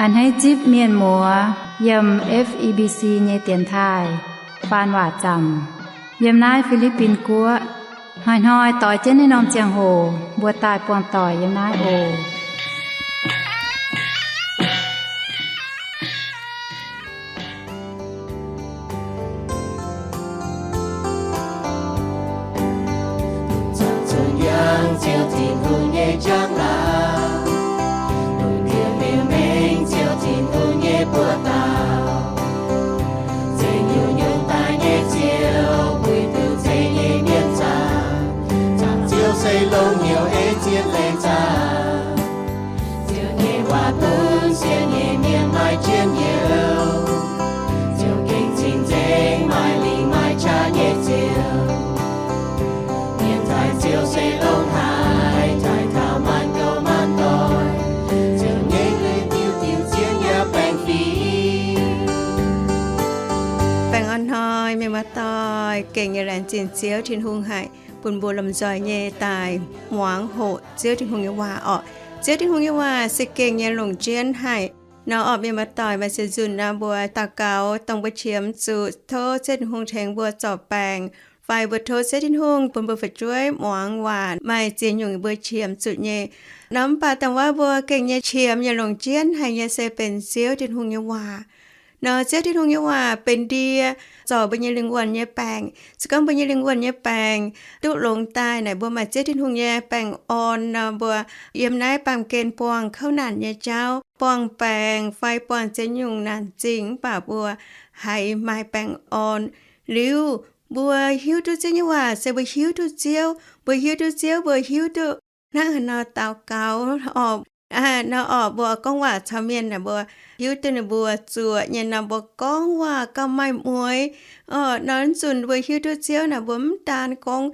A'hneiv zipv mienh muoz yiem F E B C nyei dienx taaih faan waac zaamc yiem naaiv Fi^li^bin Guoqv. Hnoi-hnoi doix jienv naaiv norm ziangh hoc mbuo daaih buangh doic yiem naaiv oc. Zuqc zunh yangh Ziouv Tin-Hungh nyei njang-laangc, lungh ndiev liuz mengh Ziouv Tin-Hungh nyei buoz-ndau. Zeiz nyungc-nyungc daaih nyei Ziouv, puix duqv zeiv nyei mienh zaah. Zaangc Ziouv se longx hnyouv ei zien leih zaah. Ziouv nyei waac bun sienx nyei mienh maaih njien-youh. Ziouv gengh cing-nzengc maaih lingc maaih qaqv nyei Ziouv. Mienh taaih Ziouv se longx haic, taaih taux maanc gouv maanc doic. Ziouv nyei lui diuh diuh zien yaac baengh fingx. Baengh orn hnoi mienh muoz-doic, gengh nyei laengz zingh Ziouv Tin-Hungh haic bun mbuo lomh nzoih nyei daaih muangx hoqc Ziouv Tin-Hungh nyei waac orqc. Ziouv Tin-Hungh nyei waac se gengh nyei longc jienv haic. Nor orqc, mienh muoz-doic, maaih ziex nzunc nor mbuo daux gaux dongh mbuo qiemx zuqc tov Ziouv Tin-Hungh tengx mbuo zorc baengc, fai mbuo tov Ziouv Tin-Hungh bun mbuo fu'jueiv muangx waac maaih ziex nyungc mbuo qiemx zuqc nyei. Nor mv baac dongh wuov mbuo gengh nyei qiemx yaac longc jienv haic nyei se benx Ziouv Tin-Hungh nyei waac. Nor Ziouv Tin-Hungh nyei waac benx ndie zorc mbuo nyei lingh wuonh nyei baengc. Se gorngv mbuo nyei lingh wuonh nyei baengc duqv longx daaih naaic, mbuo maaih Ziouv Tin-Hungh nyei baengh orn nor, mbuo yiem naaiv baamh gen buangh kouv naanc nyei jauv, buangh baengc fai buangh ziex nyungc naanc zingh mv baac mbuo haiz maaih baengh orn. Liuz mbuo hiuv duqv Ziouv nyei waac se mbuo hiuv duqv Ziouv. Mbuo hiuv duqv Ziouv, mbuo hiuv duqv hnangv haaix nor daux gaux orqc. Nor orqc, mbuo gorngv waac caux mienh naaic, mbuo hiuv duqv ninh mbuo zuoqc nyei nor, mbuo gorngv waac gauh maaih mueix orqc. Nor nzunc mbuo hiuv duqv Ziouv naaic, mbuo mv daan gorngv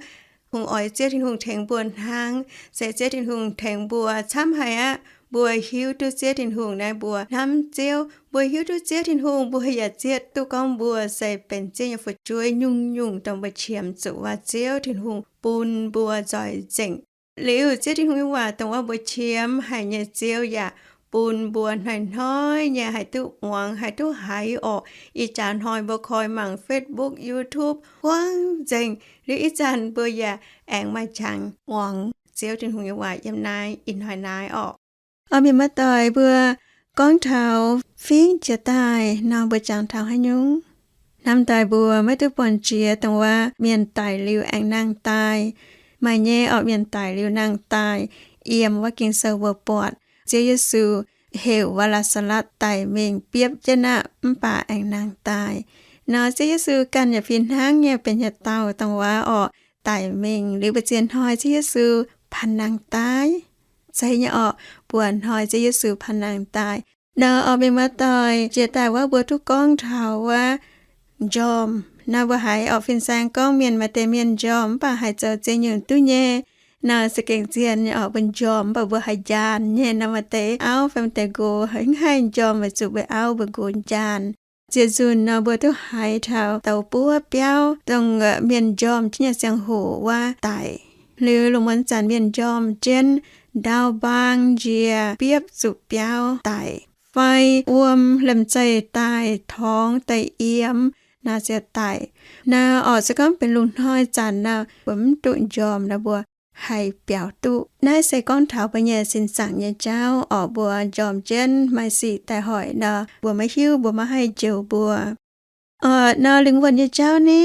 hungh oix Ziouv Tin-Hungh tengx mbuo hnangv, se Ziouv Tin-Hungh tengx mbuo camv haic aqv. Mbuo hiuv duqv Ziouv Tin-Hungh naaiv, mbuo hnamv Ziouv, mbuo hiuv duqv Ziouv Tin-Hungh, mbuo yaac zietv duqv gorngv mbuo se benx Ziouv nyei fu'jueiv. Nyungc-nyungc dongh mbuo qiemx zuqc waac Ziouv Tin-Hungh bun mbuo nzoih nzengc. Liuz Ziouv Tin-Hungh nyei waac dongh wuov mbuo qiemx haic nyei, Ziouv yaac bun mbuo hnoi-hnoi nyei haih duqv muangx, haih duqv haiz orqc. Ih jaax hnoi mbuo koi mangc Facebook, YouTube huaang nzengc. Liuz ih zanc mbuo yaac aengx maaih qangx muangx Ziouv Tin-Hungh nyei waac yiem naaiv ih hnoi naaiv orqc. Orqc, mienh muoz-doic, mbuo gorngv taux fingx jiex daaih nor, mbuo jangx taux haaix nyungc? Hnamv daaih mbuo maiv duqv buangh jiex dongh wuov mienh daic liuz aengx nangh daaih. Maaih nyei orqc, mienh daic liuz nangh daaih, yiem wuov Ging-Sou mbuo buatc Ziouv Yesu heuc wuov Laa^saa^latv daic mingh biopv jienv aqv, mv baac aengx nangh daaih. Nor Ziouv Yesu ganh yaac fih hnangv nyei benx yietc dauh dongh wuov orqc, daic mingh liuz mbu'ziex hnoi Ziouv Yesu panh nangh daaih. Zeiz nyei orqc, buatc hnoi Ziouv Yesu panh nangh daaih. Nor orqc, mienh muoz-doic, jiex daaih wuov mbuo duqv gorngv taux wuov njormh. Nor mbuo haiz orqc fin-saeng gorngv mienh maaih deix mienh njormh mv baac haiz zoux ziex nyungc duqv nyei. Nor se gengh zien nyei orqc, mbuo njormh mv baac mbuo haiz njaanx nyei. Nor maaih deix auv fai maaih deix nqox mv haih njormh weic zuqc mbuo auv mbuo nqox njaanx. Ziex nzunc nor mbuo duqv haiz taux douz buov biauv dongh mienh njormh jienv nyei ziangh hoc wuov daic. Liuz lungh muonz zanc mienh njormh jienv ndau mbaang njiec biopv zuqc biauv daic, fai wuom lemh zeih daaih torngx daaih yiem, naaiv ziouc daic. Naaiv orqc se gorngv benx lungh hnoi zanc nor, mbuo mv duqv njormh nor mbuo haih biaux duqv. Naaiv se gorngv taux mbuo nyei sin zaangc nyei jauv orqc, mbuo njormh jienv maaih sic daaih hoic nor, mbuo maiv hiuv, mbuo maiv haih njoux mbuo. Orqc, nor lingh wuonh nyei jauv ni,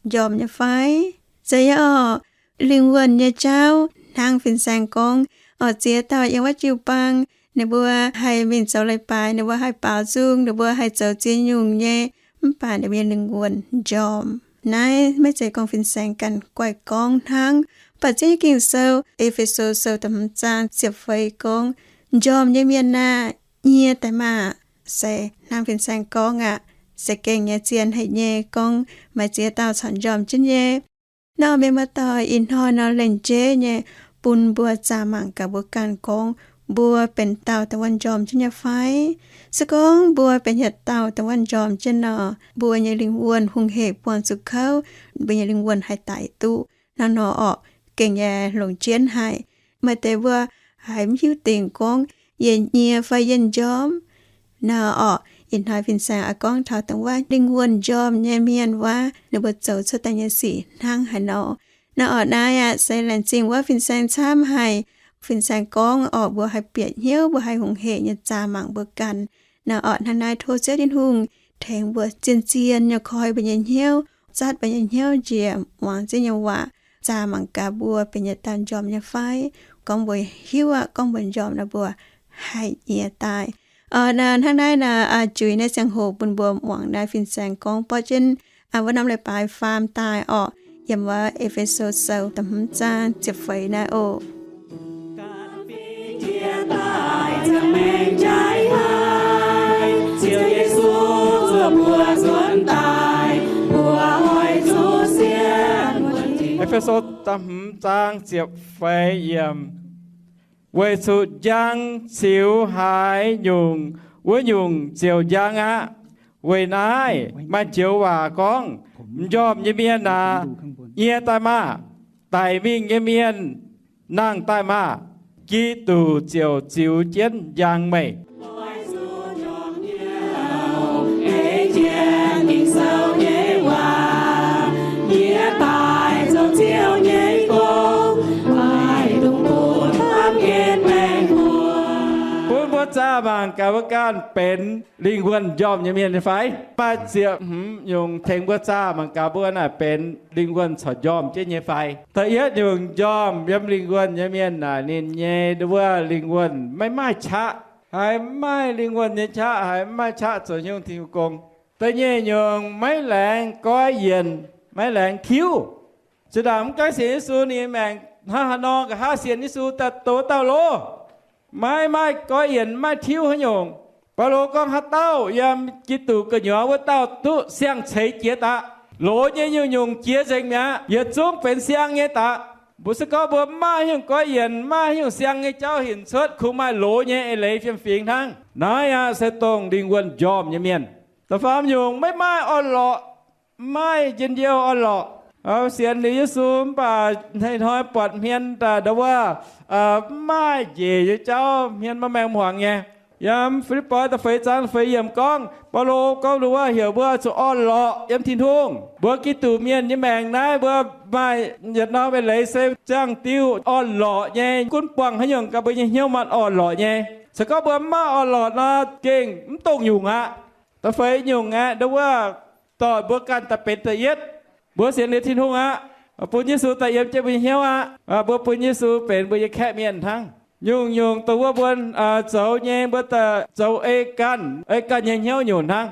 njormh nyei fai? Zeiz nyei orqc, lingh wuonh nyei jauv hnangv fin-saeng gorngv orqc, ziex dauh yiem wuov jiu-baang, ninh mbuo haih mingh zoux leiz-baaix, ninh mbuo haih baaux nzung, ninh mbuo haih zoux ziex nyungc nyei, mv baac ninh mbuo nyei lingh wuonh njormh. Naaiv maiv zeiz gorngv fin-saeng ganh guaih gorngv hnangv, mv baac Ziouv nyei Ging-Sou, E^fe^so Sou da'hmz zaang ziepc feix gorngv, njormh nyei mienh aah! Nyie daaih maah! Se hnangv fin-saeng gorngv aqv. Se gengh nyei zien haic nyei gorngv maaih ziex dauh corc njormh jienv nyei. Nor mienh muoz-doic, ih hnoi nor lengc jeiv nyei bun mbuo zaah mangc gaax mbuo ganh gorngv, mbuo benx dauh dongh wuov njormh jienv nyei fai? Se gorngv mbuo benx yietc dauh dongh wuov njormh jienv nor, mbuo nyei lingh wuonh hungh hec buangh zuqc kouv, mbuo nyei lingh wuonh haih daic duqv. Hnangv nor orqc, gengh nyei longc jienv haic. Maaih deix mbuo haiz mv hiuv dingc gorngv, yie nyie fai yie njormh? Nor orqc, ih hnoi fin-saeng oix gorngv taux dongh wuov lingh wuonh njormh nyei mienh wuov, ninh mbuo zoux cuotv daaih nyei sic hnangv haaix nor. Nor orqc, naaiv aqv se laengz zingh wuov fin-saeng camv haic. Fin-saeng gorngv orqc, mbuo haih bieqc hnyouv, mbuo haih hungh hec nyei zaah mangc mbuo ganh. Nor orqc, hnangv naaiv tov Ziouv Tin-Hungh tengx mbuo zien-zien nyei koi mbuo nyei hnyouv, zatv mbuo nyei hnyouv njiec muangx Ziouv nyei waac, zaah mangc gaax mbuo benx yietc dauh njormh nyei fai. Gorngv mbuo hiuv aqv, gorngv mbuo njormh nor mbuo haih nyiex daaih. Hnangv naaiv naaic, juix naaiv ziangh hoc bun mbuo muangx naaiv fin-saeng gorngv borqv jienv wuov norm leiz-baaix faam daaih orqc, yiem wuov E^fe^so Sou da'hmz zaang ziepc feix naaiv oc. E^fe^so da'hmz zaang ziepc feix yiemc. Weic zuqc njang ziux haaix nyungc, wuov nyungc ziouc njang aqv. Weic naaiv maaih joux waac gorngv, m'njormh nyei mienh aac, nyie daaih maah! Daic mingh nyei mienh nangh daaih maah! Giduc ziouc ziux jienv njang meih. Bun mbuo zaah mangc gaax mbuo ganh benx lingh wuonh njormh nyei mienh nyei fai? Maaih ziepc hmz nyungc tengx mbuo zaah mangc gaax mbuo naaic benx lingh wuonh corc njormh jienv nyei fai. Da'yietv nyungc njormh yiem lingh wuonh nyei mienh naaic ninh nyei wuov lingh wuonh maiv maaih qaqv, haiz maiv maaih lingh wuonh nyei qaqv, haiz maiv maaih qaqv zoux nyungc Tin-Hungh gong. Da'nyeic nyungc maiv laengz goiv yienc, maiv laengz tiuv. Zinh ndaangc mv gaengh sienx Yesu ninh nyei maengc hnangv haaix nor, nqa'haav sienx Yesu daaih dongh wuov dauh loh. Maiv maaih goiv yienc, maiv maaih tiuv haaix nyungc. Baulo gorngv haaix dauh yiem Giduc gu'nyuoz wuov dauh duqv siang-ceix jiex daaih. Loz nyei nyungc-nyungc jiex nzengc mi'aqv. Yietc zungv benx siang nyei daaih. Mbuo se gorngv mbuo mv maaih haaix nyungc goiv yienc, mv maaih haaix nyungc siang nyei jauv hinc cuotv, kungx maaih loz nyei eix leiz fiem-fingx hnangv. Naaiv aqv se dongh lingh wuonh njormh nyei mienh. Da'faam nyungc maiv maaih orn-lorqc, mv maaih njien-youh orn-lorqc. Sienx liuz Yesu mv baac hnoi-hnoi buatc hmien daaih ndau wuov mv maaih njiec nyei jauv, hmien maiv maengh hmuangx nyei. Yiem Fi^lipv^poi da'feix zaang feix yiemc gorngv, Baulo gorngv ndau wuov heuc mbuo zuqc orn-lorqc yiem Tin-Hungh. Mbuo Giduc mienh nyei maengc naaiv mbuo maaih yietc norm eix leiz se ziangh diuh orn-lorqc nyei, gunv buangh haaix nyungc gaax mbuo nyei hnyouv maaih orn-lorqc nyei. Se gorngv mbuo mv maaih orn-lorqc nor, gengh mv dongh nyungc aqv. Da'feix nyungc aeqv, ndau wuov dorh mbuo ganh daaih benx da'yietv. Mbuo sienx liuz Tin-Hungh aqv, bun Yesu daaih yiem jienv mbuo nyei hnyouv aqv. Mbuo bun Yesu benx mbuo nyei kaeqv mienh hnangv. Nyungc-nyungc dongh wuov mbuo zoux nyei, mbuo daaih zoux ei ganh, ei ganh nyei hnyouv nyunc hnangv.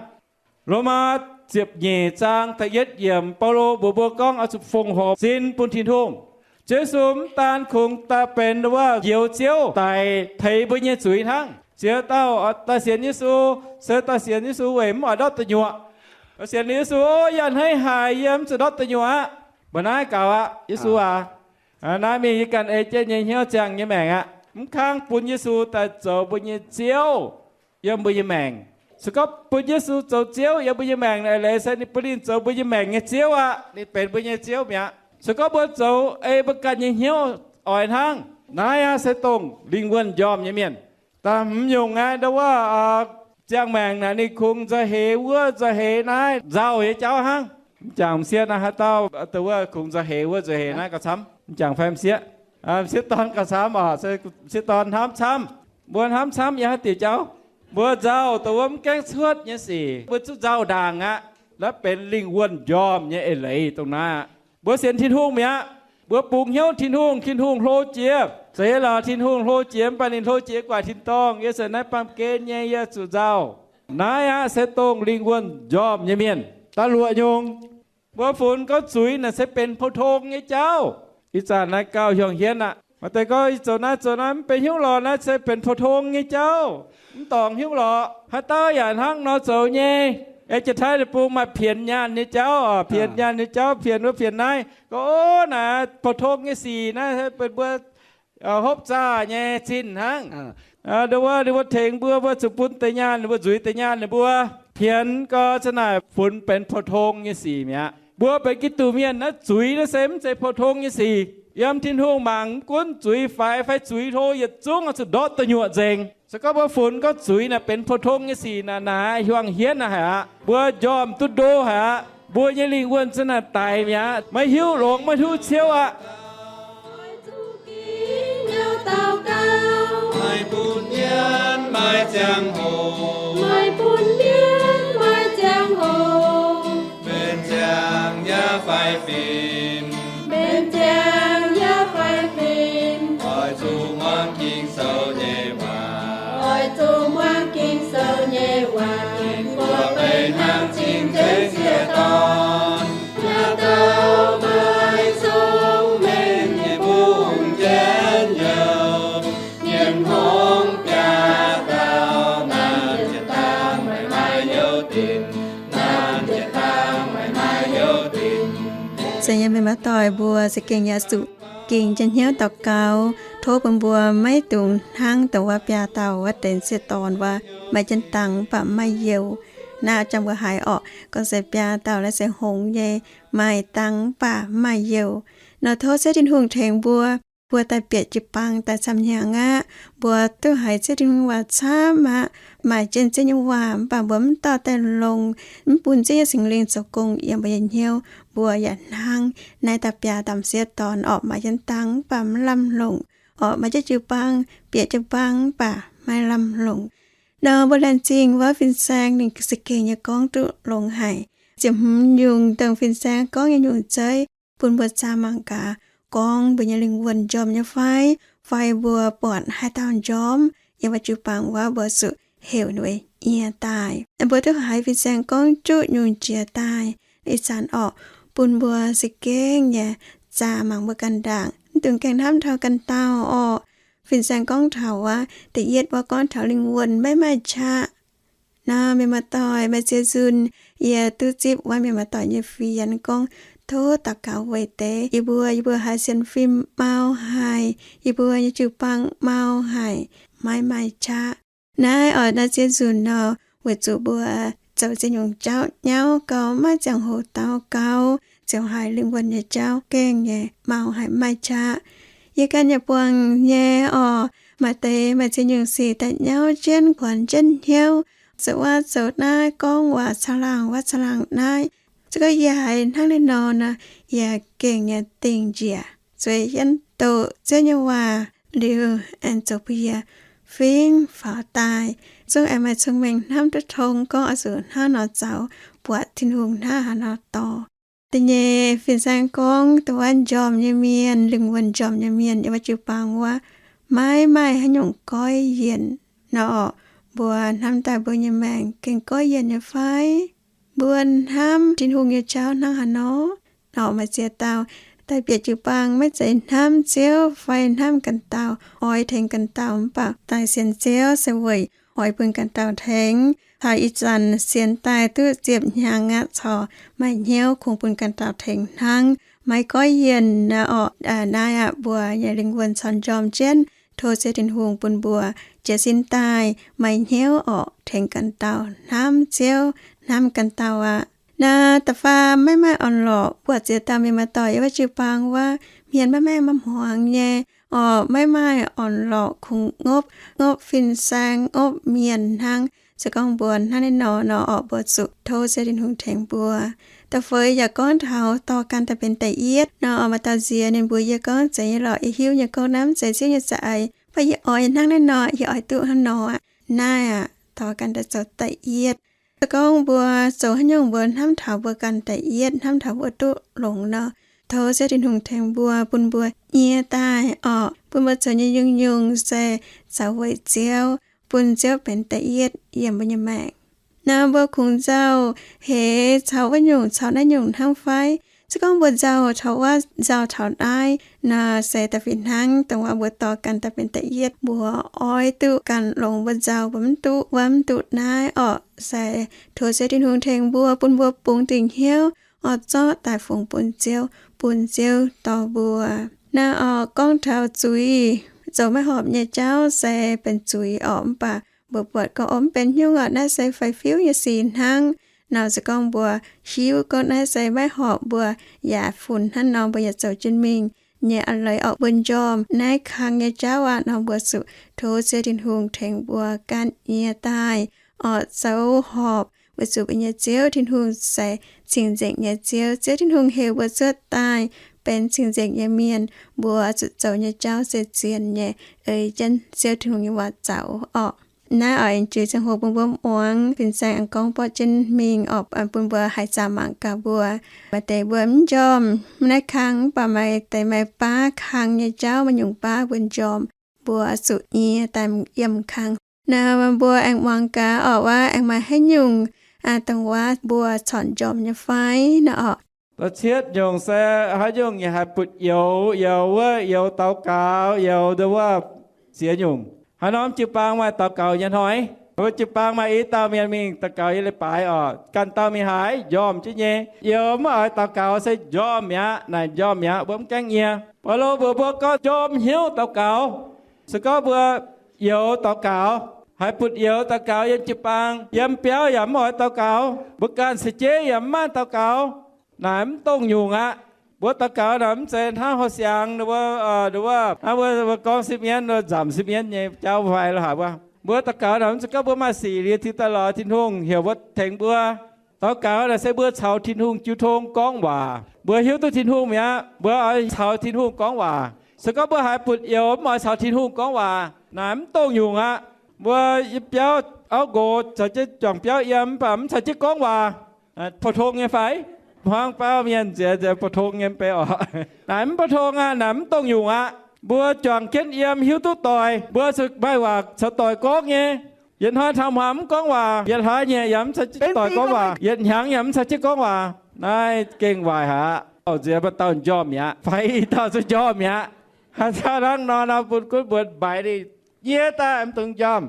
Lomaa ziepc nyeic zaang da'yietv yiemc, Baulo mbuox mbuo gorngv oix zuqc fongc horc sin bun Tin-Hungh. Ziouv Yesu mv daan kungx daaih benx wuov Njoux Ziouv daic teix mbuo nyei zuiz hnangv. Ziex dauh daaih sienx Yesu, se daaih sienx Yesu weic mv oix ndortv deic nyuoqc. Sienx liuz Yesu, o, yaac hneiv haic, yie mv zuqc ndortv deic nyuoqc aqv. Mbuo naaiv gaux aqv, Yesu aac. Naaiv mingh yie ganh ei jienv nyei hnyouv ziangh nyei maengc aqv. Mv kangv bun Yesu daaih zoux mbuo nyei Ziouv yiem mbuo nyei maengc. Se gorngv bun Yesu zoux Ziouv yiem mbuo nyei maengc, eix leiz se ninh bun ninh zoux mbuo nyei maengc nyei Ziouv aqv. Ninh benx mbuo nyei Ziouv mi'aqv. Se gorngv mbuo zoux ei mbuo ganh nyei hnyouv oix hnangv, naaiv aqv se dongh lingh wuonh njormh nyei mienh. Da'hmz nyungc aeqv, ndau wuov ziangh maengc naaic ninh kungx nzauh heix wuov nzauh heix naaiv nzauh nyei jauv hnangv. M'jangc m'sieqv naaiv haaix dauh dongh wuov kungx nzauh heix wuov nzauh heix naaiv gauh camv? M'jangc fai m'sieqv? M'sieqv dorn gauh camv oc. M'sieqv dorn hnamv camv. Mbuo hnamv camv yiem haaix diuc jauv? Mbuo nzauh dongh wuov mv gaengh cuotv nyei sic, mbuo zuqc nzauh ndaangc aqv. Naaiv benx lingh wuonh njormh nyei eix leiz dongh naaiv aqv. Mbuo sienx Tin-Hungh mi'aqv. Mbuo bungx hnyouv Tin-Hungh, Tin-Hungh hlo jiex. Za'gengh lorqc, Tin-Hungh hlo jiex, mv baac ninh hlo jiex gu'nguaaic tin-dorngh. Yie se naaiv baamh gen nyei, yie zuqc nzauh. Naaiv aqv se dongh lingh wuonh njormh nyei mienh. Da'luoqc nyungc, mbuo funx gorngv zuiz naaic se benx pou-tong nyei jauv. Ih zanc naaiv gauh hiuang hienv aqv. Maaih deix gorngv, yie zoux naaiv zoux naaiv mv benx hnyouv lorqc, naaiv se benx pou-tong nyei jauv, mv dorngc hnyouv lorqc. Haaix dauh yaac hnangv nor zoux nyei. Aengx Janx-Taiv deic-bung maaih pienx nyaanh nyei jauv oc, pienx nyaanh nyei jauv, pienx wuov pienx naaiv. Gorngv, o, naaiv pou-tong nyei sic, naaiv benx mbuo hopv zaah nyei zinh hnangv. Ndau wuov ninh mbuo tengx mbuo, mbuo zuqc bun deix nyaanh ninh mbuo, nzuiz deix nyaanh ninh mbuo. Pienx gorx za'naaic funx benx pou-tong nyei sic mi'aqv. Mbuo benx Giduc mienh naaiv zuiz naaiv se mv zeiz pou-tong nyei sic. Yiem Tin-Hungh mangc mv gunv zuiz faix fai zuiz hlo yietc zungv oix zuqc ndortv deic nyuoqc nzengc. Se gorngv mbuo funx gorngv zuiz naaic benx pou-tong nyei sic naaic, naaic hiuang hienv naaic haic aqv. Mbuo njormh duqv ndo haic aqv. Mbuo nyei lingh wuonh za'naaic daic mi'aqv, maiv hiuv longx, maiv hiuv ciouv aqv. Maiv bun mienv maiv ziangh hoc, maiv bun mienv maiv ziangh hoc, benx ziangh yaac fai fim, benx ziangh yaac fai fim, oix zuqc muangx Ging-Sou nyei waac, oix zuqc muangx Ging-Sou nyei waac, mbuo beiv hnangv cing-nzengc sieqv dorn, naaic dauh maaih cong-mengh nyei bung jienv youh, mienh hngongx biaa dauh, naaic ziepc dangh meih maaih youh dinc, naaic ziepc dangh meih maaih youh dinc. Zeiz nyei mienh muoz-doic, mbuo za'gengh yaac zuqc gengh njien-hnyouv daux gaux, tov bun mbuo maiv dungx hnangv dongh wuov biaa dauh wuov deix sieqv dorn wuov, maaih jienv dangh mv baac maiv youh. Naaiv jangx mbuo haiz orqc, gorngv se biaa dauh naaiv se hngongx nyei, maaih dangh mv baac maiv maaih youh. Nor tov Ziouv Tin-Hungh tengx mbuo, mbuo daaih bieqc jiu-baang daaih camv-hnyangx aqv. Mbuo duqv haiz Ziouv Tin-Hungh waac camv aqv, maaih jienv Ziouv nyei waac mv baac mbuo mv dorh daaih longx, mv bun Ziouv nyei Singx Lingh zoux gong yiem mbuo nyei hnyouv, mbuo yaac hnangv naaiv dauh biaa dauh m'sieqv dorn orqc, maaih jienv dangh mv baac maiv lamh longc, orqc, maaih jienv jiu-baang, bieqc jiu-baang mv baac maiv lamh longc. Nor mbuo laengz zingh wuov fin-saeng ninh za'gengh nyei gorngv duqv longx haic. Ziepc hmz nyungc dongh fin-saeng gorngv nyei nyungc zeiv bun mbuo zaah mangc gaax, gorngv mbuo nyei lingh wuonh njormh nyei fai, fai mbuo buatc haaix dauh njormh yiem wuov jiu-baang wuov, mbuo zuqc heuc ninh nyie daaih. Mbuo duqv haiz fin-saeng gorngv juqv nyungc jiex daaih. Ih zanc orqc, bun mbuo za'gengh nyei zaah mangc mbuo ganh ndaangc, mv dungx gaengh hnamv taux ganh dauh orqc. Fin-saeng gorngv taux wuov, da'yietv wuov gorngv taux lingh wuonh maiv maaih qaqv. Nor mienh muoz-doic, maaih ziex nzunc yie duqv zipv wuov mienh muoz-doic nyei fienx gorngv, tov daux gaux weic deix yie mbuo, yie mbuo haiz sienx fim mau haic, yie mbuo nyei jiu-baang mau haic, maiv maaih qaqv. Naaiv oix naaiv ziex nzunc nor, weic zuqc mbuo zoux ziex nyungc jauv nyauv gau, maiv ziangh hoc daux gaux, ziouc haiz lingh wuonh nyei jauv gengh nyei mau haic, maiv maaih qaqv. Yie ganh yaac buangh nyei orqc, maaih deix maaih ziex nyungc sic daaih nyauv jienv, kuonx jienv hnyouv, zoux wuov zoux naaiv, gorngv waac caangh laangh wuov caangh laangh naaiv. Se gorngv yie haiz hnangv naaiv nor nor, yie gengh nyei dingh njiec zueiz yienv doqc Ziouv nyei waac liuz, aengx zoux bun yie fingx faaux daaih, zungv aengx maaih cong-mengh hnamv duqv tong gorngv oix zuqc hnangv nor zoux, buatc Tin-Hungh hnangv haaix nor dorh. Da'nyeic fin-saeng gorngv dongh wuov njormh nyei mienh, lingh wuonh njormh nyei mienh yiem wuov jiu-baang wuov, maiv maaih haaix nyungc goiv yienc nor orqc. Mbuo hnamv daaih mbuo nyei maengc gengh goiv yienc nyei fai? Mbuo hnamv Tin-Hungh nyei jauv hnangv haaix nor? Orqc, maaih ziex dauh daaih bieqc jiu-baang maiv zeiz hnamv Ziouv fai hnamv ganh dauh, oix tengx ganh dauh, mv baac daaih sienx Ziouv se weic oix bun ganh dauh tengx. Taux ih zanc sienx daaih duqv ziepc hnyangx aqv, corc maaih hnyouv kungx bun ganh dauh tengx hnangv, maiv goiv yienc nor orqc. Naaiv aqv, mbuo nyei lingh wuonh corc njormh jienv. Tov Ziouv Tin-Hungh bun mbuo jiez sin daaih maaih hnyouv orqc, tengx ganh dauh hnamv Ziouv, hnamv ganh dauh aqv. Naaiv da'faam maiv maaih orn-lorqc, buatc ziex dauh mienh muoz-doic yiem wuov jiu-baang wuov, hmien maiv maaih maiv hmuangx nyei orqc, maiv maaih orn-lorqc, kungx ngopv ngopv fin-saeng ngopv mienh hnangv. Se gorngv mbuo hnangv naaiv nor nor orqc, mbuo zuqc tov Ziouv Tin-Hungh tengx mbuo. Da'feix yaac gorngv taux dorh ganh daaih benx da'yietv nor orqc. Maaih dauh nziex ninh mbuox yie gorngv, zeiz nyei lorqc, yie hiuv nyei gorngv naaiv mv zeiz Ziouv nyei za'eix, mv baac yie oix hnangv naaiv nor, yie oix duqv hnangv nor aqv. Naaiv aqv, dorh ganh daaih zoux da'yietv. Se gorngv mbuo zoux haaix nyungc mbuo hnamv taux mbuo ganh da'yietv, hnamv taux mbuo duqv longx nor, tov Ziouv Tin-Hungh tengx mbuo, bun mbuo nyie daaih orqc, bun mbuo zoux nyei nyungc-nyungc se zoux weic Ziouv, bun Ziouv benx da'yietv yiem mbuo nyei maengc. Nor mbuo kungx nzauh heix caux wuov nyungc caux naaiv nyungc hnangv fai? Se gorngv mbuo nzauh taux wuov nzauh taux naaiv nor, se da'fih hnangv dongh wuov mbuo dorh ganh daaih benx da'yietv, mbuo oix duqv ganh longx mbuo nzauh, mbuo mv duqv wuov mv duqv naaiv orqc. Se tov Ziouv Tin-Hungh tengx mbuo, bun mbuo bungx dingc hnyouv oix zorqv daaih fungx bun Ziouv, bun Ziouv dorh mbuo. Naaiv orqc, gorngv taux zuiz, zoux maiv horpc nyei jauv se benx zuiz orqc. Mv baac mbuo buatc gorngv, o, mv benx nyungc orqc, naaiv se fai-fiuv nyei sic hnangv. Nor se gorngv mbuo hiuv gorngv naaiv se maiv horpc, mbuo yaac funx hnangv nor, mbuo yaac zoux jienv mingh. nyei a'leiz orqc. Mbuo njormh naaiv kang nyei jauv aqv nor, mbuo zuqc tov Ziouv Tin-Hungh tengx mbuo ganh nyie daaih orqc, zoux horpc weic zuqc mbuo nyei Ziouv Tin-Hungh se cing-nzengc nyei Ziouv. Ziouv Tin-Hungh heuc mbuo cuotv daaih benx cing-nzengc nyei mienh, mbuo zuqc zoux nyei jauv se zien nyei, ei jienv Ziouv Tin-Hungh nyei waac zoux orqc. Naaiv oix jiex ziangh hoc bun mbuo muangx, fin-saeng aengx gorngv borqv jienv mingh orqc, bun mbuo haaix zanc mangc gaax mbuo. Maaih deix mbuo mv njormh naaiv kang, mv baac maaih deix maaih baav kang nyei jauv, maaih nyungc baav mbuo njormh, mbuo zuqc nyie daaih yiem kang. Naaiv mbuo aengx muangx gaax orqc, wuov aengx maaih haaix nyungc dongh wuov mbuo corc njormh nyei fai nor orqc. Da'cietv nyungc se haaix nyungc yaac haih butv youz, youz wuov youz daux gaux, youz ndau wuov ziex nyungc. Haaix norm jiu-baang maaih daux gaux nyei hnoi? Mbuo jiu-baang maaih i dauh mienh mingh daux gaux yiem leiz-baaix orqc, ganh dauh mingh haaix? Njormh jienv nyei. Youz mv oix daux gaux se njormh mi'aqv. Naaic njormh mi'aqv, mbuo mv gaengh nyie. Baulo mbuox mbuo gorngv njormh hnyouv daux gaux. Se gorngv mbuo youz daux gaux, haih butv youz daux gaux yiem jiu-baang, yiem biauv yaac mv oix daux gaux, mbuo ganh ceix jeiv yaac mv maaih daux gaux, naaic mv dongh nyungc aqv. Mbuo daux gaux naaic mv zeiz hnangv horh siangx, mbuo, mbuo, mbuo gorngv sipv mienv, nzamc sipv mienv nyei jauv fai lo haaix. Mbuo daux gaux naaic mv zeiz gorngv mbuo maaih sic liuz tiv daaih lorz Tin-Hungh heuc mbuo tengx mbuo. Daux gaux naaic se mbuo caux Tin-Hungh jiu tong gorngv waac. Mbuo hiuv duqv Tin-Hungh mi'aqv, mbuo oix caux Tin-Hungh gorngv waac. Se gorngv mbuo haiz butv youz mv oix caux Tin-Hungh gorngv waac, naaic mv dongh nyungc aqv. Mbuo yiem biauv auv nqox caux jienv juangc biauv yiem, mv baac mv caux jienv gorngv waac, pou-tong nyei fai? Hmuangv baauv mienh nziex nziex pou-tong nyei mv bei orqc. Naaic mv pou-tong aqv, naaic mv dongh nyungc aqv. Mbuo juangc jienv yiem hiuv duqv doic, mbuo zuqc maaih waac caux doic gorngv nyei. Yietc hnoi taux hmuangx mv gorngv waac, yietc hlaax nyieqc yaac mv caux jienv doic gorngv waac, yietc hnyangx yaac mv caux jienv gorngv waac. Naaiv gengh waaic haic aqv. Nziex maaih dauh njormh mi'aqv fai? I dauh zuqc njormh mi'aqv. Haaix dauh hnangv nor, nor bun gunv mbuo mbaix ninh nyie daaih mv dungx njormh.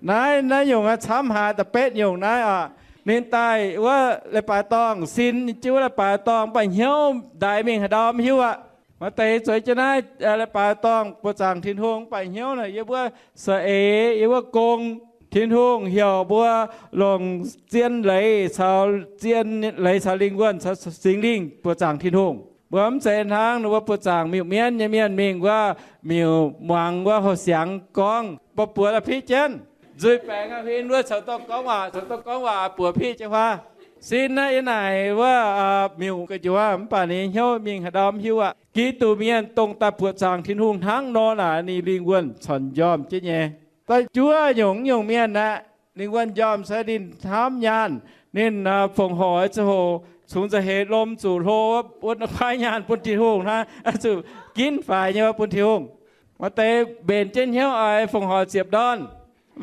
Naaiv, naaiv nyungc aqv, camv haic. Da'betv nyungc naaiv oc, ninh daaih wuov leiz-baaix dorngh, sin jienv wuov leiz-baaix dorngh, mv baac hnyouv ndaix mingh haaix ndau mv hiuv aqv. Maaih deix zueiz jienv naaiv leiz-baaix dorngh buoz-zaangc Tin-Hungh, mv baac hnyouv naaic yiem wuov saeng-eix, yiem wuov gong. Tin-Hungh heuc mbuo longc zien leiz caux, zien leiz caux lingh wuonh caux Singx Lingh buoz-zaangc Tin-Hungh. Mbuo mv zeiz hnangv ninh mbuo buoz-zaangc miuc-mienv nyei mienh mingh wuov miuc muangx wuov houh siangx gorngv, buoz-buoz daaih piqv jienv. Nzuih baengc aqv, huin wuov caux dorh gorngv waac, caux dorh gorngv waac buoz piqv jienv huaav. Sin naaiv yiem naaic wuov miuc gu'nyuoz, mv baac ninh nyei hnyouv mingh haaix ndau mv hiuv aqv. Giduc mienh dongh daaih buoqc zaangc Tin-Hungh hnangv nor naaic, ninh lingh wuonh corc njormh jienv nyei. Da'faam juov nyungc, nyungc mienh aeqv, lingh wuonh njormh se ninh hnamv nyaanh. Ninh fongc horc ziangh hoc cungx nza'heix lomh zuqc hlo, wuov kuaaiv nyaanh bun Tin-Hungh hnangv, zuqc ginv faix nyei bun Tin-Hungh. Maaih deix mbenc jienv hnyouv oix fongc horc ziepc ndorn.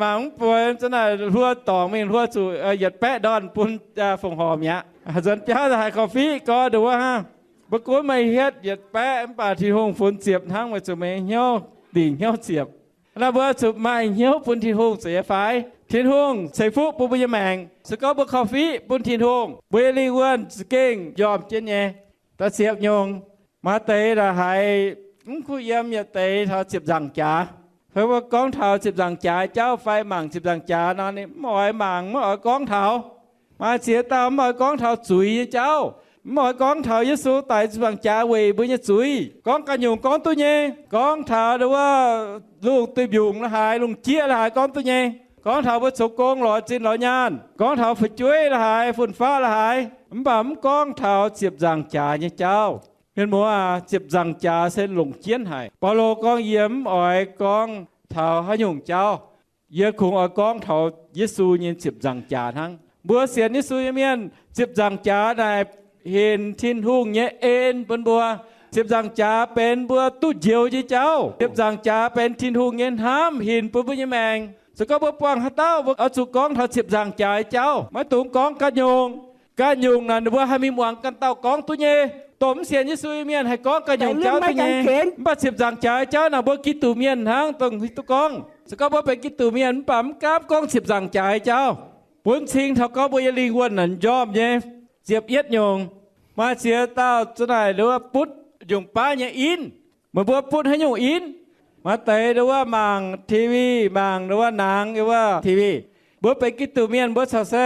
Mangc mv buatc zanc naaic hluo dorngc mingh hluo zuqc yietc baeqv ndorn bun fongc horc mi'aqv. Nzuonx biauv haiz korv-fiqv gorngv nduov hnangv. Mbuo gunv meih hietv yietc baeqv mv baac Tin-Hungh funx ziepc hnangv, weic zuqc meih hnyouv dingc hnyouv ziepc. Naaiv mbuo zuqc maaih hnyouv bun Tin-Hungh zeiz nyei fai? Tin-Hungh ceix fuqv bun mbuo nyei maengc. Se gorngv mbuo korv-fiqv bun Tin-Hungh, mbuo nyei lingh wuonh za'gengh njormh jienv nyei. Da'ziepc nyungc, maaih deix naaic haiz mv kuv yiem yietc deix taux ziepc nzaangc jaax. Fai mbuo gorngv taux ziepc nzaangc jaax jauv fai mangc ziepc nzaangc jaax nor, ninh mv oix mangc, mv oix gorngv taux. Maaih ziex dauh mv oix gorngv taux zuiz nyei jauv, mv oix gorngv taux Yesu daic ziepc nzaangc jaax weic mbuo nyei zuiz. Gorngv ganh nyungc gorngv duqv nyei. Gorngv taux wuov lungh duih mbiungc la'haaix, lungh jieqv la'haaix gorngv duqv nyei. Gorngv taux mbuo zoux gong lorz zinh lorz nyaanh, gorngv taux fu'jueiv la'haaix, fun-faqv la'haaix, mv baac mv gorngv taux ziepc nzaangc jaax nyei jauv. Mienh muoz aac, ziepc nzaangc jaax se longc jienv haic. Baulo gorngv, yie mv oix gorngv taux haaix nyungc jauv. Yie kungx oix gorngv taux Yesu nyei ziepc nzaangc jaax hnangv. Mbuo sienx Yesu nyei mienh, ziepc nzaangc jaax naaic hinc Tin-Hungh nyei en bun mbuo. Ziepc nzaangc jaax benx mbuo duqv njoux nyei jauv. Ziepc nzaangc jaax benx Tin-Hungh nyei hnamv hinc bun mbuo nyei maengc. Se gorngv mbuo buangh haaix dauh, mbuo oix zuqc gorngv taux ziepc nzaangc jaax nyei jauv. Maiv dungx gorngv ganh nyungc. Ganh nyungc naaic ninh mbuo haih mingh muangx ganh dauh gorngv duqv nyei. Dongh mv sienx Yesu nyei mienh haih gorngv ganh nyungc jauv duqv nyei. Mv baac ziepc nzaangc jaax nyei jauv naaic mbuo Giduc mienh hnangv dongh hiuv duqv gorngv. Se gorngv mbuo benx Giduc mienh mv baac mv gaamv gorngv ziepc nzaangc jaax nyei jauv, bun cing taux gorngv mbuo nyei lingh wuonh naaic njormh nyei. Ziepc yietv nyungc, maaih ziex dauh zanc naaic nduov butv nyungc baav nyei inv. Meih mbuo butv haaix nyungc inv? Maaih deix nduov mangc TV, mangc nduov naang yiem wuov TV. Mbuo benx Giduc mienh mbuo corc se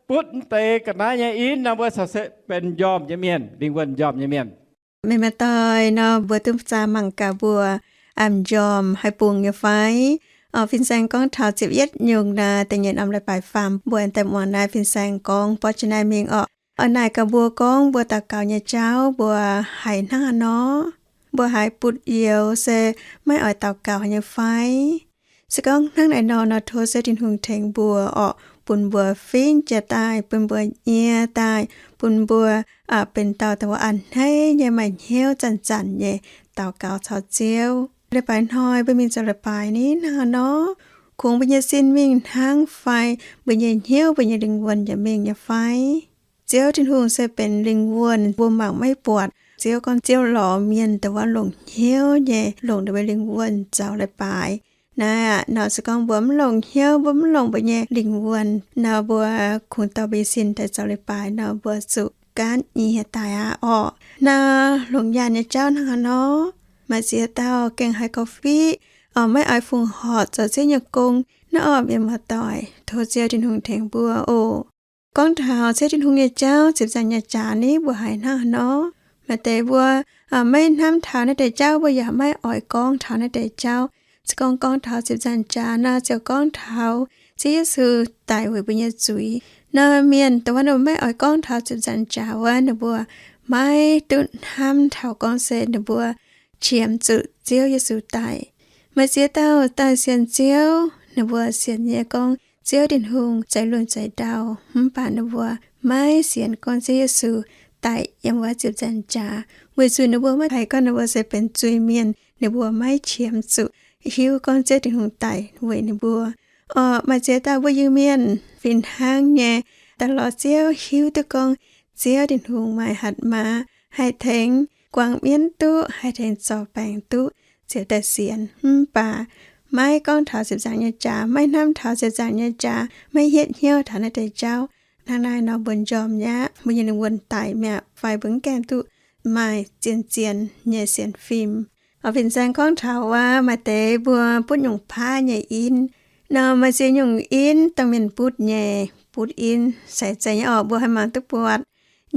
butv mv deix ga'naaiv nyei inv nor, mbuo corc se benx njormh nyei mienh, lingh wuonh njormh nyei mienh. Meih maaih doic nor, mbuo duqv zaah mangc gaax mbuo m'njormh haih bungx nyei fai? Fin-saeng gorngv taux ziepc yietv nyungc naaic, da'nyeic norm leiz-baaix faam, mbuo daaih muangx naaiv fin-saeng gorngv borqv jienv naaiv mingh orqc. Oix naaic gaax mbuo gorngv mbuo daux gaux nyei jauv mbuo haiz hnangv haaix nor? Mbuo haiz butv youz se maiv oix daux gaux nyei fai? Se gorngv hnangv naaiv nor nor, tov Ziouv Tin-Hungh tengx mbuo orqc, bun mbuo fingx jiex daaih, bun mbuo nyie daaih, bun mbuo benx dauh dongh wuov a'hneiv nyei, maaih hnyouv zanc-zanc nyei daux gaux caux Ziouv. Leiz-baaix hnoi mbuo mingh zoux leiz-baaix ni hnangv haaix nor? Kungx mbuo nyei sin mingh hnangv fai mbuo nyei hnyouv, mbuo nyei lingh wuonh yaac mingh nyei fai? Ziouv Tin-Hungh se benx lingh wuonh, mbuo mangc maiv buatc. Ziouv gorngv Ziouv lorz mienh dongh wuov longc hnyouv nyei longc ninh mbuo lingh wuonh zoux leiz-baaix. Naaiv aqv nor, se gorngv mbuo mv longc hnyouv, mbuo mv longc mbuo nyei lingh wuonh nor, mbuo kungx dorh mbuo nyei sin daaih zoux leiz-baaix nor, mbuo zuqc gaanv nyie daaih aqv orqc. Naaiv longc nyaanh nyei jauv hnangv haaix nor? Maaih ziex dauh gengh haiz korv-fiqv, maiv oix fongc horc zoux Ziouv nyei gong. Naaiv orqc, mienh muoz-doic, tov Ziouv Tin-Hungh tengx mbuo oc. Gorngv taux Ziouv Tin-Hungh nyei jauv, ziepc nzaangc nyei jaax ni mbuo haiz hnangv haaix nor? Maaih deix mbuo maiv hnamv taux naaiv deix jauv, mbuo yaac maiv oix gorngv taux naaiv deix jauv. Se gorngv gorngv taux ziepc nzaangc jaax nor, ziouc gorngv taux Ziouv Yesu daic weic mbuo nyei zuiz. Nor mienh dongh wuov ninh mbuo maiv oix gorngv taux ziepc nzaangc jaax wuov, ninh mbuo maiv duqv hnamv taux gorngv se ninh mbuo qiemx zuqc Ziouv Yesu daic. Maaih ziex dauh daaih sienx Ziouv, ninh mbuo sienx nyei gorngv Ziouv Tin-Hungh zeix lunx zeix ndau, mv baac ninh mbuo maiv sienx gorngv Ziouv Yesu daic yiem wuov ziepc nzaangc jaax, weic zuqc ninh mbuo maiv haiz gorngv ninh mbuo se benx zuiz-mienh, ninh mbuo maiv qiemx zuqc hiuv gorngv Ziouv Tin-Hungh daic weic ninh mbuo. Orqc, maaih ziex dauh mbuo Iu-Mienh fih hnangv nyei, daaih lorz Ziouv, hiuv duqv gorngv Ziouv Tin-Hungh maaih hatc maaz haih tengx guangc mienv duqv, haih tengx zorc baengc duqv, ziouc daaih sienx. Mv baac maiv gorngv taux ziepc nzaangc nyei jaax, maiv hnamv taux ziepc nzaangc nyei jaax, maiv hietv hnyouv taux naaiv deix jauv. Hnangv naaiv nor mbuo njormh nyei aqv, mbuo nyei lingh wuonh daic mi'aqv fai mbuo mv gaengh duqv maaih zien-zien nyei sienx fim. Fin-saeng gorngv taux wuov, maaih deix mbuo butv nyungc paav nyei inv. Nor maaih ziex nyungc inv dongh mienh butv nyei. Butv inv se zeiz nyei orqc, mbuo haih mangc duqv buatc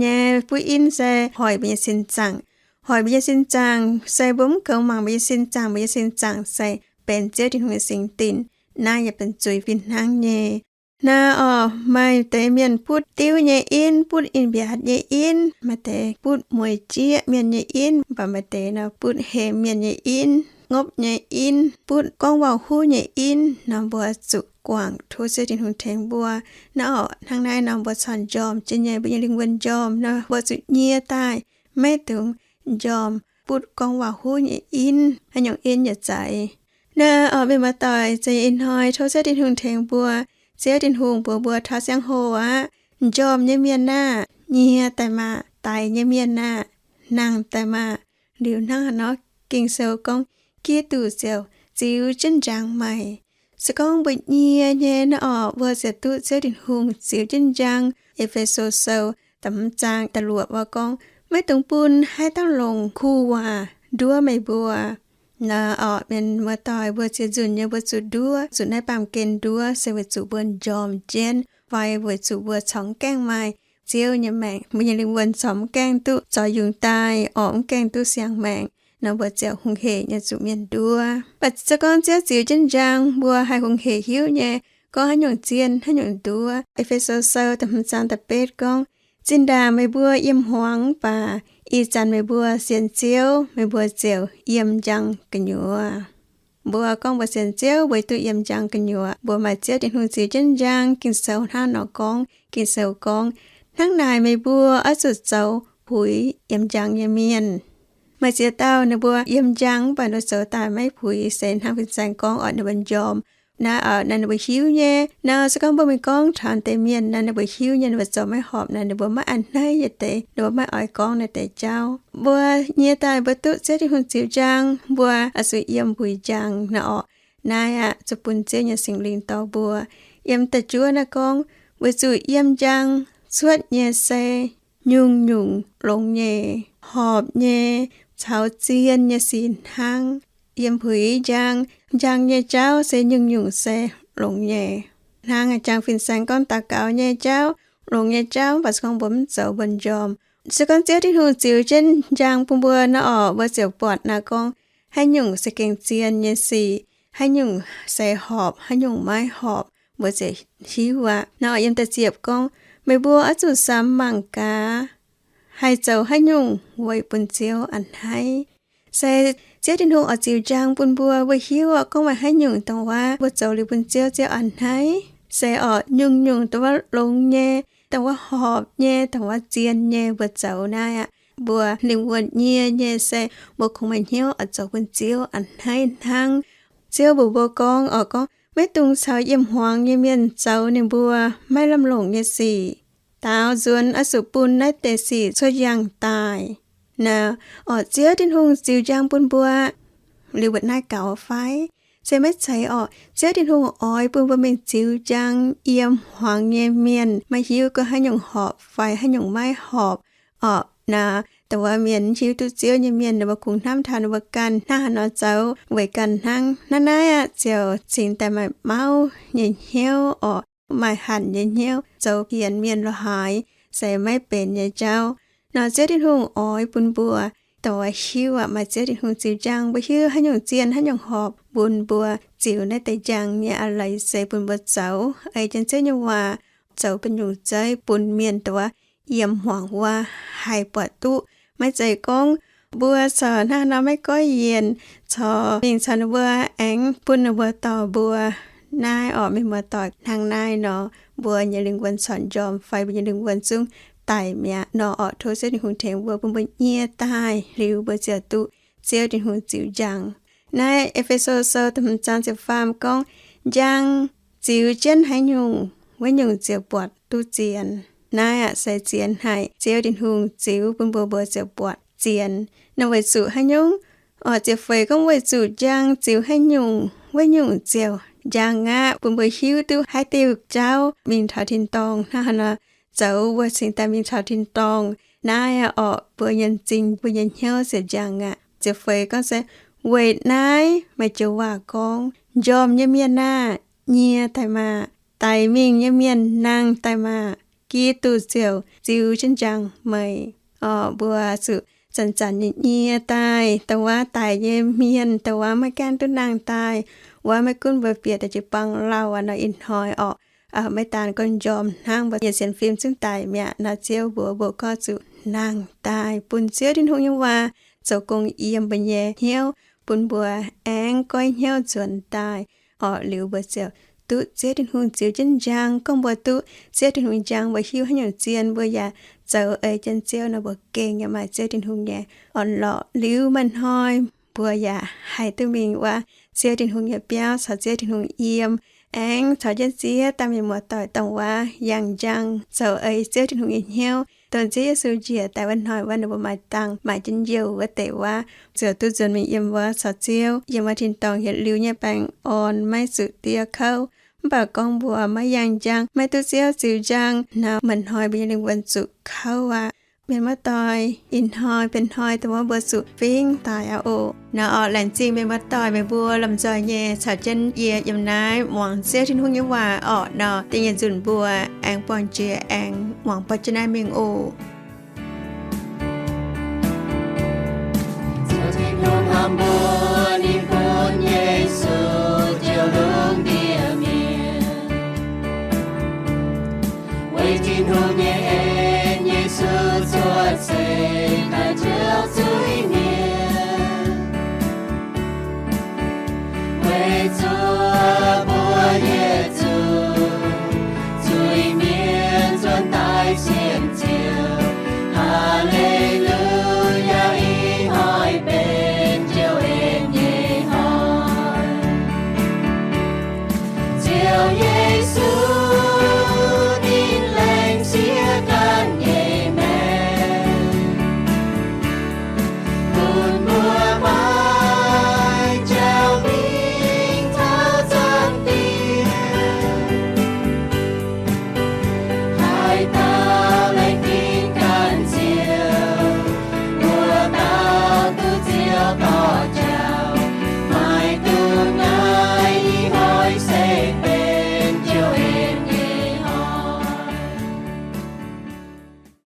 nyei. Butv inv se hoic mbuo nyei sin zaangc. Hoic mbuo nyei sin zaangc se mbuo mv goux mangc mbuo nyei sin zaangc, mbuo nyei sin zaangc se benx Ziouv Tin-Hungh nyei singx dinc. Naaiv yaac benx zuiz fih hnangv nyei. Naaiv orqc, maaih deix mienh butv diuv nyei inv, butv in-mbiaatc nyei inv, maaih deix butv mueiz jieqv mienh nyei inv, mv baac maaih deix nor butv hemx mienh nyei inv, ngopv nyei inv, butv gorngv waac-huv nyei inv. Nor mbuo zuqc guangc tov Ziouv Tin-Hungh tengx mbuo. Naaiv orqc, hnangv naaiv nor mbuo corc njormh jienv nyei, mbuo nyei lingh wuonh njormh nor, mbuo zuqc nyie daaih, maiv dungx njormh butv gorngv waac-huv nyei inv, haaix nyungc inv yaac zeiz. Naaiv orqc, mienh muoz-doic, za'gengh ih hnoi tov Ziouv Tin-Hungh tengx mbuo. Ziouv Tin-Hungh mbuox mbuo taux ziangh hoc aqv, njormh nyei mienh aah! Nyie daaih maah! Daix nyei mienh aah! Nangh daaih maah! Liuz hnangv haaix nor, Ging-Sou gorngv Giduc ziouc ziux jienv njang maaic. Se gorngv mbuo nyie nyei naaiv orqc, mbuo ziouc duqv Ziouv Tin-Hungh ziux jienv njang. E^fe^so Sou da'hmz zaang da'luoqc wuov gorngv, maiv dungx bun haaix dauh longc kuv waac nduov meih mbuo. Naaiv orqc, mienh muoz-doic, mbuo ziex nzunc nyei mbuo zuqc nduov, zuqc naaiv baamh gen nduov se weic zuqc mbuo njormh jienv fai weic zuqc mbuo corc mv gaengh maaih Ziouv nyei maengc, mbuo nyei lingh wuonh corc mv gaengh duqv zorc yungz daaih, orqc, mv gaengh duqv siang-maengc nor, mbuo ziouc hungh hec nyei zuqc mienh nduov. Mv baac se gorngv Ziouv ziux jienv njang, mbuo haih hungh hec hiuv nyei gorngv haaix nyungc zien, haaix nyungc nduov. E^fe^so Sou da'hmz zaang da'betv gorngv, zinh ndaangc meih mbuo yiem hmuangx mv baac ih zanc meih mbuo sienx Ziouv, meih mbuo ziouc yiem njang gu'nyuoz. Mbuo gorngv mbuo sienx Ziouv, mbuo duqv yiem njang gu'nyuoz. Mbuo maaih Ziouv Tin-Hungh ziux jienv njang. Ging-Sou hnangv nor gorngv. Ging-Sou gorngv, hnangv naaic meih mbuo oix zuqc zoux puix yiem njang nyei mienh. Maaih ziex dauh ninh mbuo yiem njang mv baac ninh mbuo zoux daaih maiv puix, se hnangv fin-saeng gorngv orqc, ninh mbuo njormh. Naaiv orqc, naaiv ninh mbuo hiuv nyei. Naaiv se gorngv mbuo mingh gorngv taux deix mienh naaiv, ninh mbuo hiuv nyei, ninh mbuo zoux maiv horpc naaiv, ninh mbuo maiv a'hneiv nyei deix, ninh mbuo maiv oix gorngv naaiv deix jauv. Mbuo nyie daaih mbuo duqv Ziouv Tin-Hungh ziux njang, mbuo oix zuqc yiem mbuix njang nor orqc. Naaiv aqv, zuqc bun Ziouv nyei Singx Lingh dorh mbuo. Yiem da'juov naaiv gorngv, weic zuqc yiem njang cuotv nyei se nyungc-nyungc longx nyei, horpc nyei, caux zien nyei sin hnangv. Yiem mbuix njang, njang nyei jauv se nyungc-nyungc se longx nyei. Hnangv jangx fin-saeng gorngv daux gaux nyei jauv, longx nyei jauv, mv baac se gorngv mbuo mv zoux, mbuo njormh, Se gorngv Ziouv Tin-Hungh ziux jienv njang bun mbuo nor orqc, mbuo ziouc buatc naaiv gorngv haaix nyungc se gengh zien nyei sic, haaix nyungc se horpc, haaix nyungc maiv horpc, mbuo ziouc hiuv aqv. Nor yiem da'ziepc gorngv, meih mbuo oix zuqc samx mangc gaax, haih zoux haaix nyungc weic bun Ziouv a'hneiv. Se Ziouv Tin-Hungh oix ziux njang bun mbuo, mbuo hiuv oc, gorngv maaih haaix nyungc dongh wuov mbuo zoux liuz bun Ziouv, Ziouv a'hneiv. Se orqc, nyungc-nyungc dongh wuov longx nyei, dongh wuov horpc nyei, dongh wuov zien nyei mbuo zoux naaiv aqv, mbuo lingh wuonh nyie nyei se mbuo kungx maaih hnyouv oix zoux bun Ziouv a'hneiv hnangv. Ziouv mbuox mbuo gorngv oc, gorngv maiv dungx caux yiem hmuangx nyei mienh zoux ninh mbuo maiv lamh longc nyei sic. Daaux nzuonx oix zuqc bun naaiv deix sic cuotv yangh daaih. Naaiv orqc, Ziouv Tin-Hungh ziux njang bun mbuo liuz mbuo naaiv gaux fai? Se maiv zeiz orqc. Ziouv Tin-Hungh oix bun mbuo mingh ziux njang yiem hmuangx nyei mienh, maiv hiuv gorngv haaix nyungc horpc fai haaix nyungc maiv horpc orqc. Naaiv dongh wuov mienh hiuv duqv Ziouv nyei mienh, ninh mbuo kungx hnamv taux ninh mbuo ganh hnangv haaix nor zoux weic ganh hnangv. Naaiv naaiv aqv ziouc cingx daaih maaih mauv nyei hnyouv orqc, maaih hanc nyei hnyouv, zoux pienx mienh lo haaix se maiv benx nyei jauv. Nor Ziouv Tin-Hungh oix bun mbuo dongh wuov hiuv aqv, maaih Ziouv Tin-Hungh ziux njang, mbuo hiuv haaix nyungc zien haaix nyungc horpc bun mbuo ziux naaiv deix njang nyei a'leiz se bun mbuo zoux ei jienv Ziouv nyei waac, zoux benx nyungc zeiv bun mienh dongh wuov yiem hmuangx wuov haih buatc duqv. Maiv zeiz gorngv mbuo corc hnangv nor maiv goiv yienc corc mingh caux ninh mbuo aengx bun ninh mbuo dorh mbuo. Naaiv orqc, mienh muoz-doic, hnangv naaiv nor mbuo nyei lingh wuonh corc njormh fai mbuo nyei lingh wuonh zungv daic mi'aqv nor orqc. Tov Ziouv Tin-Hungh tengx mbuo, bun mbuo nyie daaih liuz mbuo ziouc duqv Ziouv Tin-Hungh ziux njang. Naaiv E^fe^so Sou da'hmz zaang ziepc faam gorngv, njang ziux jienv haaix nyungc, wuov nyungc ziouc buatc duqv zien. Naaiv aqv se zien haic, Ziouv Tin-Hungh ziux bun mbuo, mbuo ziouc buatc zien. Nor weic zuqc haaix nyungc? Orqc, ziepc feix gorngv weic zuqc njang ziux haaix nyungc, wuov nyungc ziouc njang aqv, bun mbuo hiuv duqv haaix diuh jauv mingh taux tin-dorngh hnangv haaix nor zoux mbuo cingx daaih mingh taux tin-dorngh. Naaiv aqv orqc, mbuo nyei m'zing, mbuo nyei hnyouv ziouc njang aqv. Ziepc feix gorngv se, weic naaiv meih joux waac gorngv, njormh nyei mienh aah! Nyie daaih maah! Daic mingh nyei mienh nangh daaih maah! Giduc ziouc ziux jienv njang meih. Orqc, mbuo zuqc zanc-zanc nyei nyie daaih, dongh wuov daic nyei mienh, dongh wuov maiv gaengh duqv nangh daaih. Wuov maiv gunv mbuo bieqc daaih jiu-baang lauh aqv nor, ih hnoi orqc, maiv daan gorngv njormh hnangv, mbuo nyei sienx fim zungv daic mi'aqv nor, Ziouv mbuox mbuo gorngv zuqc nangh daaih bun Ziouv Tin-Hungh nyei waac zoux gong yiem mbuo nyei hnyouv, bun mbuo aengx goiv hnyouv nzuonx daaih. Orqc, liuz mbuo ziouc duqv Ziouv Tin-Hungh ziux jienv njang. Gorngv mbuo duqv Ziouv Tin-Hungh njang, mbuo hiuv haaix nyungc zien mbuo yaac zoux ei jienv Ziouv nor, mbuo gengh yaac maaih Ziouv Tin-Hungh nyei orn-lorqc. Liuz maaih hnoi mbuo yaac haih duqv mingh wuov Ziouv Tin-Hungh nyei biauv caux Ziouv Tin-Hungh yiem, aengx caux jienv ziex dauh mienh muoz-doic dongh wuov yangh njang zoux ei Ziouv Tin-Hungh nyei hnyouv. Dongh Ziouv Yesu njiec daaih wuov hnoi wuov, ninh mbuo maaih dangh maaih jienv youh wuov deix wuov, ziouc duqv nzuonx mingh yiem wuov caux Ziouv, yiem wuov tin-dorngh yietc liuz nyei baengh orn, maiv zuqc diev kouv. Mv baac gorngv mbuo maiv yangh njang, maiv duqv Ziouv ziux njang nor, maaih hnoi mbuo nyei lingh wuonh zuqc kouv aqv. Mienh muoz-doic, ih hnoi benx hnoi dongh wuov mbuo zuqc fingx daic aqv oc. Nor orqc, laengz zingh mienh muoz-doic meih mbuo lomh nzoih nyei caux jienv yie yiem naaiv muangx Ziouv Tin-Hungh nyei waac orqc. Nor da'nyeic nzunc mbuo aengx buangh jiex aengx muangx buatc jienv naaiv mingh oc. Ziouv Tin-Hungh hnamv mbuo,